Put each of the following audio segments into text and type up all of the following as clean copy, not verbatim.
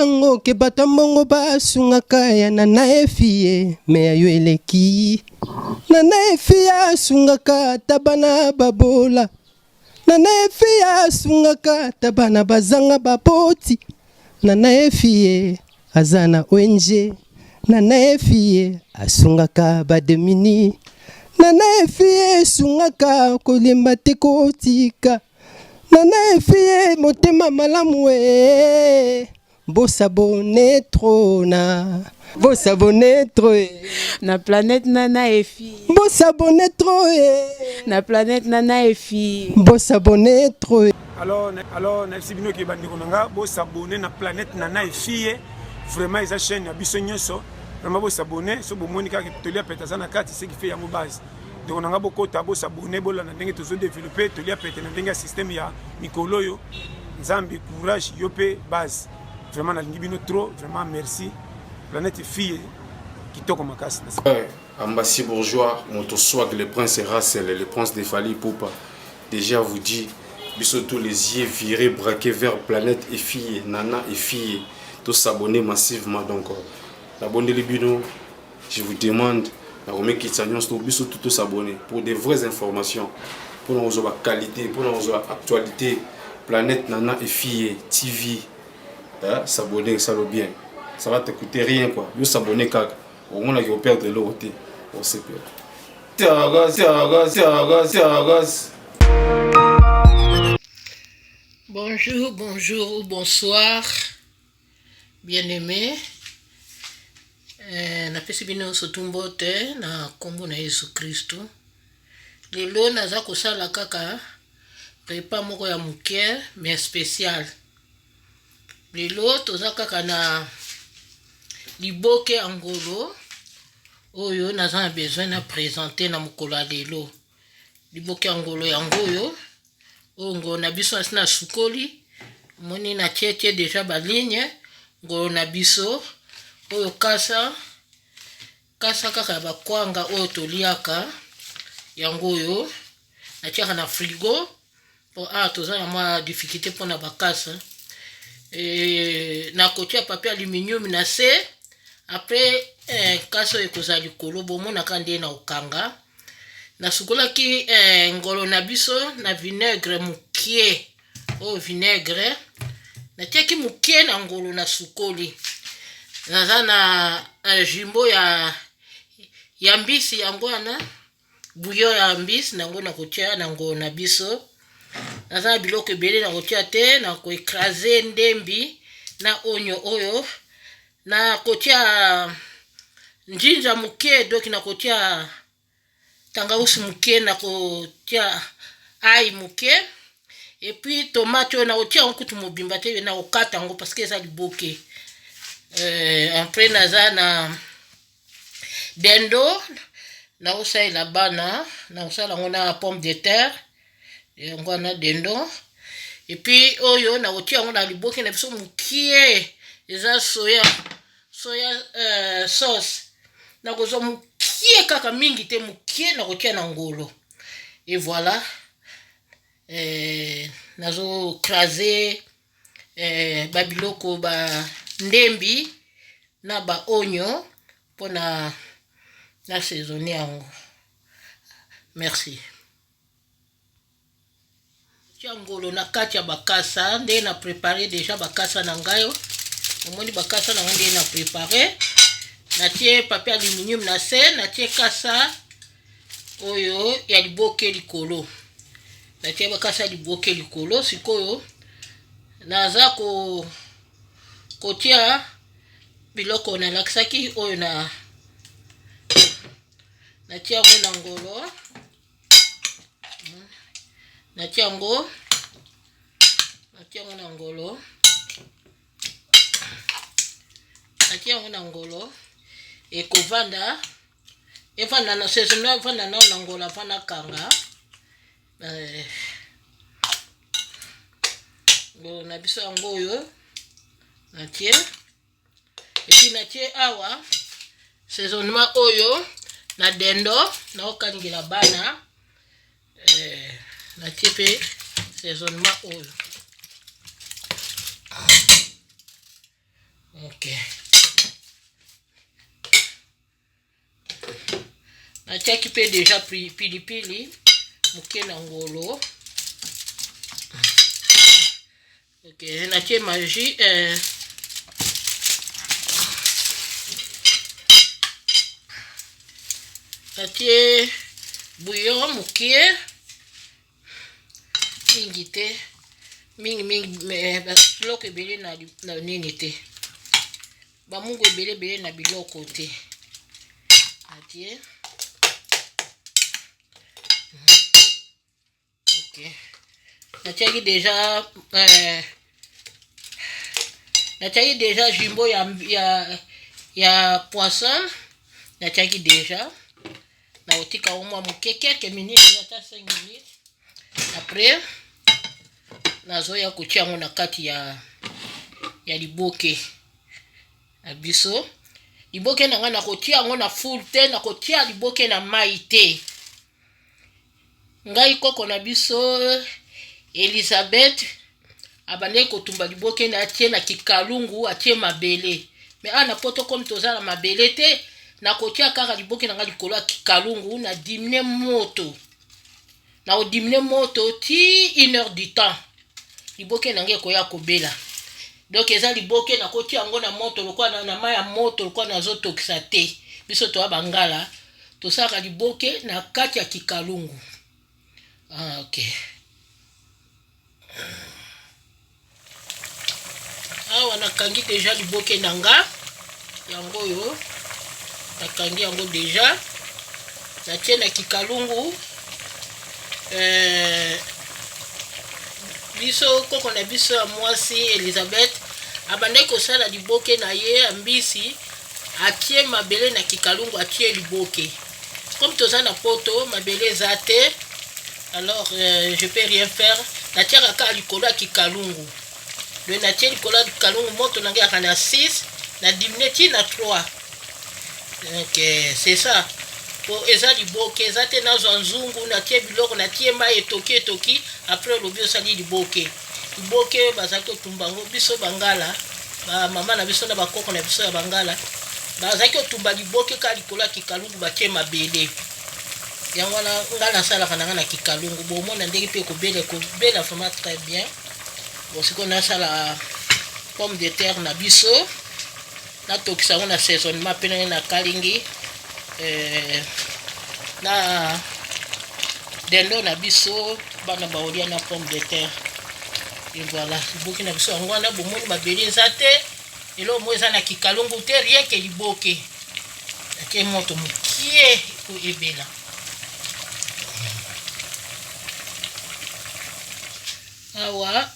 Yango ke bato ya mbongo basungaka ya Nana Efie, me ya yo eleki. Nana Efie asungaka ata bana babola. Nana Efie asungaka ata bana bazanga baboti. Nana Efie aza na ONG. Nana Efie asungaka ba demuni. Nana Efie esungaka kolemba te kotika. Nana Efie motema malamu ee. Bo s'abonner trop na bo s'abonner trop eh. Na planète Nana Efi. Bo s'abonner trop eh. Na planète Nana Efi. Bo s'abonner trop eh. Alors, alors nayebisi bino ke bandeko na nga bo s'abonner na planète Nana Efie vraiment eza chaîne ya biso nyonso vraiment bo s'abonner so bomoni kaka tolia pete aza na kati ce qui fait yango base ndeko na nga bokota bo s'abonner bolanda ndenge tozo développer tolia pete na ndenge ya système ya mikolo oyo nzambe courage yo mpe base vraiment nalingi bino trop vraiment merci planète fille kitoko makasi. Ambassy Bourgeois, moto swag, le prince Russell, le prince de Fally Ipupa. Déjà vous dit, biso tous les yeux virés, braqués vers planète et fille, Nana et fille, tous s'abonner massivement donc. La bonne bino, je vous demande, nakomikitisa nyonso to biso tout s'abonner pour des vraies informations, pour nous avoir qualité, pour nous avoir actualité, planète Nana et fille TV, hein, s'abonner, ça le bien. Ça va te coûter rien quoi. Yo s'abonner kaka. Omonaki operdre eloko te, osepela. Tiagas, tiagas, tiagas, tiagas. Bonjour, bonjour ou bonsoir, bien-aimé. Eh, napesi bino nyonso tu mbote na nkombo na Yesu Kristu. Lelo naza kosala kaka repas moko ya moke mais spécial. Lelo toza kaka na liboke ya ngolo oyo naza na besoin na presenter na mokolo ya lelo. Liboke ya ngolo yango oyo, oyo ngolo na biso nasi nasukoli, omoni na tie tie deja ba ligne ngolo na biso oyo kasa kasa kaka ya bakwanga oyo toliaka yango oyo natiaka na frigo po awa toza na mwa difficulté mpona bakasa e, nakotia papier aluminium na se après eh, kasa oyo ekozala likolo bomonaka nde na kokanga. Nasukolaki eh, ngolo na biso na vinaigre mokie oyo vinaigre natiaki mokie na ngolo nasukoli. Naza na jumbo ya, ya mbisi yango wana bouillon ya mbisi nango nakotia na ngolo na biso. Naza na biloko ebele nakotia te, nakoekraze ndembi na onyo oyo, nakotia njinja moke, donc nakotia tangawisi moke, nakotia ail moke, et puis tomate oyo nakotia yango kutu mobimba te, nakokata yango parce que eza liboke. Après naza na dendo nakosalela bana, nakosala yango na pomme de terre yango wana dendo, et puis oyo nakotia yango na liboke na biso mokie, eza soya, soya sauce nakozwa mokie kaka mingi te, mokie nakotia na ngolo. Et voilà, nazo craser ba biloko ba ndembi na ba oignon mpona na saisonner yango. Merci. Tia ngolo na kati ya bakasa nde na prepare deja bakasa na ngai. Omoni bakasa na ngai nde na prepare, natie papier aluminium na se, natie kasa oyo ya liboke likolo, natie bakasa ya liboke likolo. Sikoyo naza ko kotia biloko nalakisaki oyo na natie yango na ngolo, natie yango, natie yango na ngolo, natie yango na ngolo, ekovanda evanda na saison, evanda nao na ngolo avant nakanga. Ngolo na biso yango oyo natie, et puis natie awa saisonnement oyo na dendo naokangela bana. Natie pe saisonnement oyo. Ok, natiaki mpe deja pilipili moke na ngolo. Ok, natie magie natie bouillon mokie, mingi te, mingi mingi, biloko ebele na nini te, bamungu ebele ebele na biloko te. Natie. Ok, natiaki deja natiaki deja jumbo ya poisson, natiaki deja. Nakotika yango mwa moke, quelques minutes, ata 5 minutes. Après nazoya kotia yango na kati ya liboke na biso. Liboke na ngai, nakotia yango na four te, nakotia liboke na mai te. Ngai, koko na biso Elizabeth abandaki kotumba liboke na atie na kikalungu, atie mabele. Mais awa na Poto, komi toza na mabele te, nakotia kaka liboke na ngai likolo ya kikalungu, na diminuer moto, na kodiminuer moto ti une heure du temps, liboke na ngai ekoya kobela. Donc eza liboke nakotia yango na moto lokola na mai ya moto, lokola nazotokisa te. Biso toya bangala, tosalaka liboke na kati ya kikalungu. Ah, ok, awa nakangi deja liboke na nga. Yango oyo nakangi yango deja, natie na kikalungu. Biso, koko na biso ya mwasi Elizabeth abandaki kosala liboke na ye ya mbisi, atie mabele na kikalungu, atie liboke. Comme toza na Poto, mabele eza te, alors je peux rien faire, natiaka kaka likolo ya kikalungu. Donc natie likolo ya kikalungu, moto na ngai yaka na 6, na diminuer ti na 3. Donc c'est ça, po eza liboke, eza te nazwa nzungu, natie biloko, natie mai, etoki etoki, après olobi osali liboke. Liboke bazalaki kotumba yango, biso bangala, bamama na biso na bakoko na biso ya bangala bazalaki kotumba liboke kaka likolo ya kikalungu, batie mabele. Yango wana ngai nasalaka na ngai na kikalungu. Bomona ndenge mpe ekobela, ekobela vraiment très bien. Bon, sikoyo nasala pomme de terre na biso, natokisa yango na saisonnement mpe ndenge nakalingi na dendo na biso, bana baolia na pomme de terre. Et voilà, liboke na biso yango wana. Bomoni, mabele eza te, eloko moko eza na kikalungu te, rien que liboke. Natie moto mokie po ebela. Awa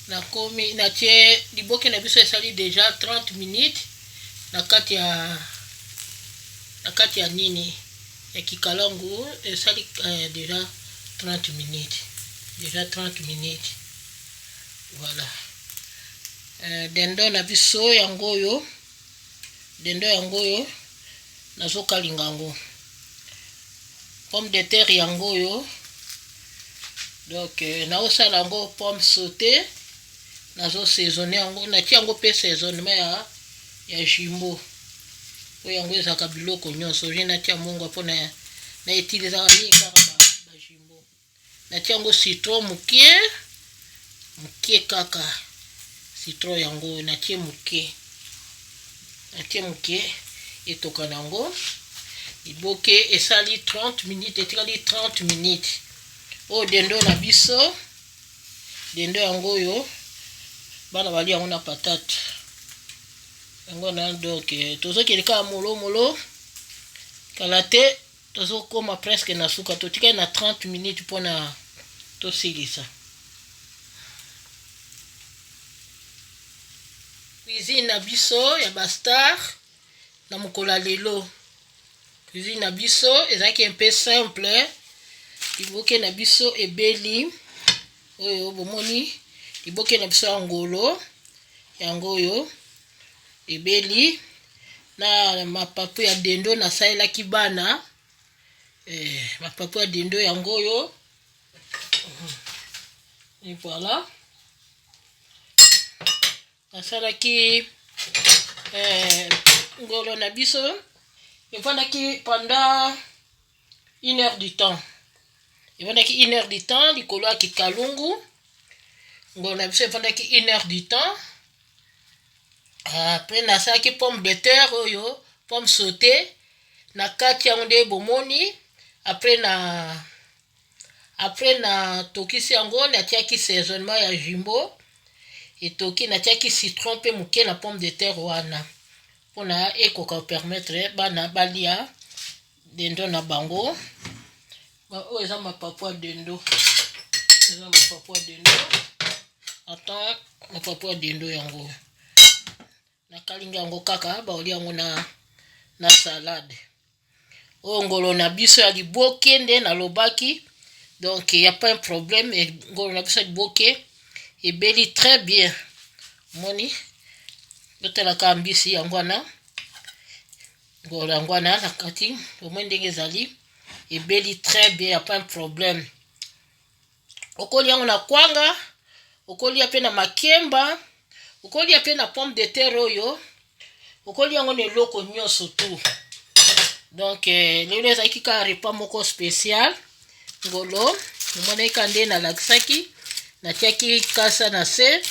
nakomi, natie liboke na biso, esali deja 30 minutes na kati ya nini, ya kikalangu. Esali deja 30 minutes, déjà 30 minutes. Voilà, dendo na biso yango oyo. Dendo yango oyo, nazokalinga yango. Pomme de terre yango oyo. Donc naosala yango pomme sauté, nazosaisonner yango, natia yango mpe saisonnement ya jumbo oyo. Yango ezalaka biloko nyonso oye, natia mungwa mpona na utilisaka mingi kaka bajumbo. Natia yango citron mokie mokie kaka. Citron yango natie moke, natie moke, etoka na yango. Liboke esali 30 minutes, etikali 30 minutes. Oyo dendo na biso, dendo yango oyo, bana balia yango na patate yango na. Donc tozokende kaka molomolo, kala te tozokóma presque na suka. Totikali na 30 minutes mpona tosilisa cuisine na biso ya bastar na mokolo ya lelo. Cuisine na biso ezalaki un peu simple. Liboke na biso ebeli oyo bomoni, liboke na biso ya ngolo yango oyo ebeli na mapapu ya dendo nasalelaki bana. Mapapu ya dendo yango oyo. Et voilà, nasalaki. Eh, ngolo na biso efandaki pendant une heure du temps, efandaki une heure du temps likolo ya kikalungu. Ngolo na biso efandaki une heure du temps. Après nasalaki pomme de terre oyo, pomme sauté na kati yango nde bomoni. Après na tokisi yango, natiaki saisonnement ya Jumbo etoki, natiaki citron mpe moke na pomme de terre wana mpona ekoka permettre bana balia dendo na bango. Oyo eza mapapu ya dendo, eza mapapu ya dendo. Attends, mapapu ya dendo yango nakalingi yango kaka, baolia yango na salade. Oyo ngolo na biso ya liboke nde nalobaki. Donc y a pas un problème, ngolo na biso ya liboke ebeli très bien. Moni totalaka mbisi yango wana, ngolo yango wana na kati, omoi ndenge ezali, ebeli très bien, y a pas un problème. Okolia yango na kwanga, okolia mpe na makemba, okolia mpe na pomme de terre oyo, okolia yango na eloko nyonso tu. Donc lelo ezalaki kaka repas moko spécial. Ngolo omonaki kaka nde nalakisaki, natiaki kasa na se,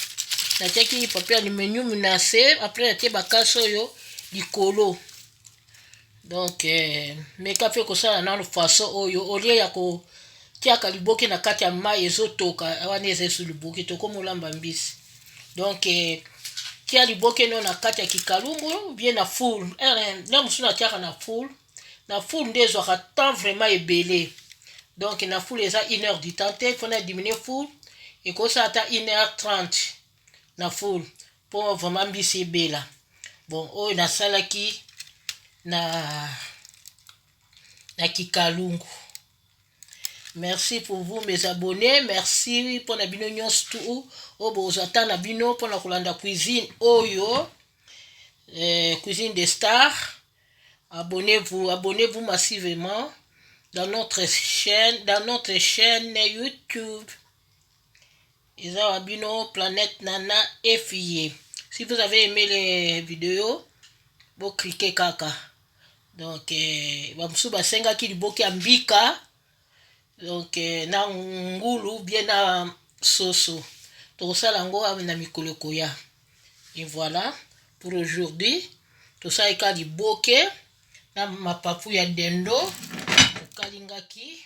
natiaki papier aluminium na se, après natie bakasa oyo likolo. Donc meka mpe kosala nano façon oyo au lieu ya kotiaka liboke na kati ya mai ezotoka wana, eza esu liboke tokomolamba mbisi. Donc tia liboke no na kati ya kikalungu bien na four. Na mosusu natiaka na four. Na four nde ezwaka temps vraiment ebele. Donc na four eza une heure du temps te, mpona diminuer four ekosala ata 1h30 na four mpo vraiment mbisi ebela. Bon, oyo nasalaki na kikalungu. Merci pour vous, mes abonnés. Merci mpona bino nyonso tu oyo bozwa ta na bino mpona kolanda cuisine oyo, Cuisine des Stars. Abonnez-vous, abonnez-vous massivement dans notre chaîne YouTube. Eza wa bino Planète Nana Efie. Si vous avez aimé les vidéos, bocliquer kaka. Donc bamosusu basengaki liboke ya mbika, donc na ngulu bien na soso, tokosala yango na mikolo ekoya. Et voilà pour aujourd'hui, tosali kaka liboke na mapapu ya dendo tokalingaki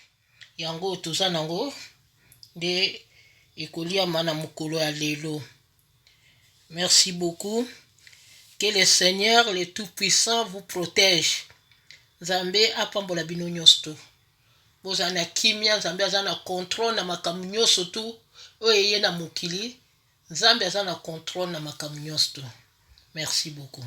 yango, toza nango nde ekoliama na mokolo ya lelo. Merci beaucoup, que le Seigneur le tout puissant vous protège. Nzambe apambola bino nyonso to bozala na kimia. Nzambe aza na contrôle na makambo nyonso tu oyo eye na mokili. Nzambe aza na contrôle na makambo nyonso tu. Merci beaucoup.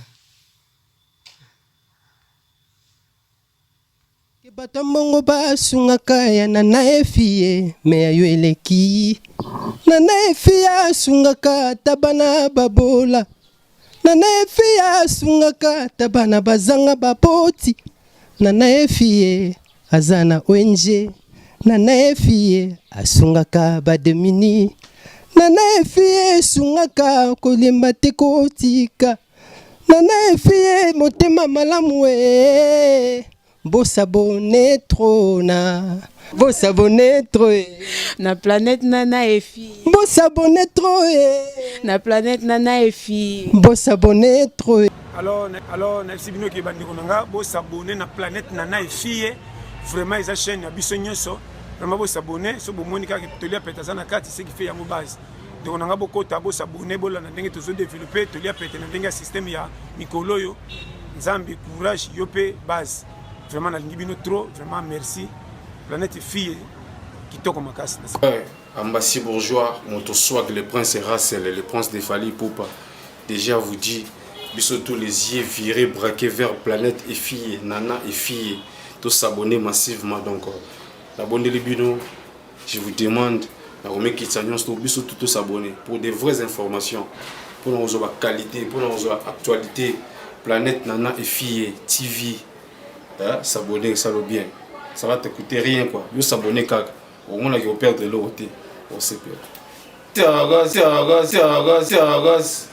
Bato mbongo basungaka ya Nana Efie, me ya yo eleki. Nana Efie asungaka ata bana babola. Nana Efie asungaka ata bana bazanga baboti. Nana Efie aza na ONG. Nana Efie asungaka badémunis. Nana Efie esungaka, kolemba te, kotika. Nana Efie motema malamu e. Bos'abonner trop na, bos'abonner trop e. Na Planète Nana Efi. Bos'abonner trop e. Na Planète Nana Efi. Bos'abonner trop e. Alors nayebisi bino ke bandeko na nga, bos'abonner na Planète Nana Efie. Vraiment eza chaîne ya biso nyonso. Vraiment bos'abonner. So bomoni kaka Tolia Pete aza na kati, ce qui fait yango base. Ndeko na nga, bokota, bos'abonner, bolanda ndenge tozodévelopper Tolia Pete na ndenge ya système ya mikolo oyo. Nzambe courage yo mpe base. Vraiment nalingi bino trop, vraiment merci. Planète Fille kitoko makasi. Ouais, Ambassi Bourgeois, Moto Swag, le prince Russell, le prince de Fally Ipupa. Déjà vous dit, biso tous les yeux virés, braqués vers Planète et Fille, Nana et Fille, tous s'abonner massivement. Donc, la bino, je vous demande, nakomekitisa nyonso, biso tout s'abonner pour des vraies informations, pour nous avoir qualité, pour nous avoir actualité. Planète Nana et Fille TV, hein, s'abonner, ça le bien. Ça va te coûter rien quoi. Yo s'abonner kaka. Au moins, on perdre l'autre. On sait pas. Tiagas, tiagas, tiagas, tiagas.